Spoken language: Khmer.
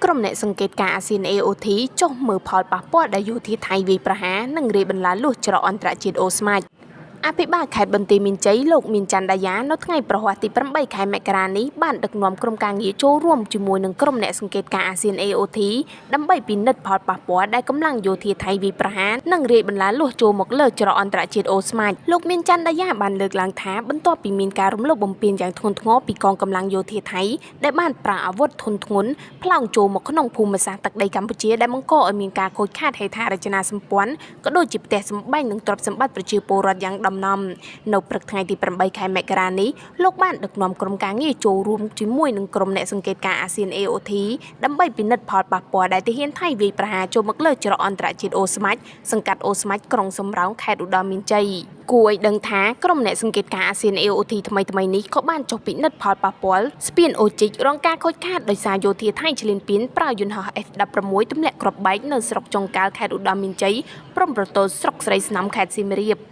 ក្រុមអ្នកសង្កេតការណ៍អាស៊ាន AOT ចុះមើលផលប៉ះពាល់ដែលយោធាថៃវាយប្រហារនិងរាយបន្លាលួសច្រកអន្តរជាតិអូស្មាច់អភិបាលខេត្តបន្ទាយមានជ័យលោកមានច័ន្ទដាយ៉ានៅថ្ងៃប្រហ័សទី8ខែមករានេះបានដឹកនាំក្រុមការងារចូលរួមជាមួយនឹងក្រុមអ្នកសង្កេតការណ៍អាស៊ាន AOT ដើម្បីពិនិត្យផលប៉ះពាល់ដែលកម្លាំងយោធាថៃវាយប្រហារនិងរាយបន្លាលួសចូលមកលើច្រកអន្តរជាតិអូស្មាច់លោកមានច័ន្ទដាយ៉ាបានលើកឡើងថាបន្ទាប់ពីមានការរំលោភបំពានយ៉ាងធ្ងន់ធ្ងរពីកងកម្លាំងយោធាថៃដែលបានប្រើអាវុធធុនធ្ងន់ផ្លោងចូលមកក្នុងភូមិសាស្ត្រទឹកដីកម្ពុជាដែលបង្កឲ្យមានការខូចខាតហេដ្ឋារចនាសម្ព័ន្ធក៏ដូចជាផ្ទះសម្បែងនិងទ្រព្យសម្បត្តិប្រជាពលរដ្ឋយ៉ាងដំណំនៅព្រឹកថ្ងៃទី8ខែមករានេះលោកបានដឹកនាំក្រុមការងារចូលរួមជាមួយនឹងក្រុមអ្នកសង្កេតការណ៍អាស៊ាន AOT ដើម្បីពិនិត្យផលប៉ះពាល់ដែលទាហានថៃវាយប្រហារចូលមកលើច្រកអន្តរជាតិអូស្មាច់សង្កាត់អូស្មាច់ក្រុងសំរោងខេត្តឧត្តរមានជ័យគួរឲ្យដឹងថាក្រុមអ្នកសង្កេតការណ៍អាស៊ាន AOT ថ្មីៗនេះក៏បានចុះពិនិត្យផលប៉ះពាល់ស្ពានអូជីករងការខូចខាតដោយសារយោធាថៃឈ្លានពានប្រើយន្តហោះ F16 ទម្លាក់គ្រាប់បែកនៅស្រុកចុងកាល់ខេត្តឧត្តរមានជ័យព្រំប្រទល់ស្រុកស្រីស្នំខេត្តសៀមរាប។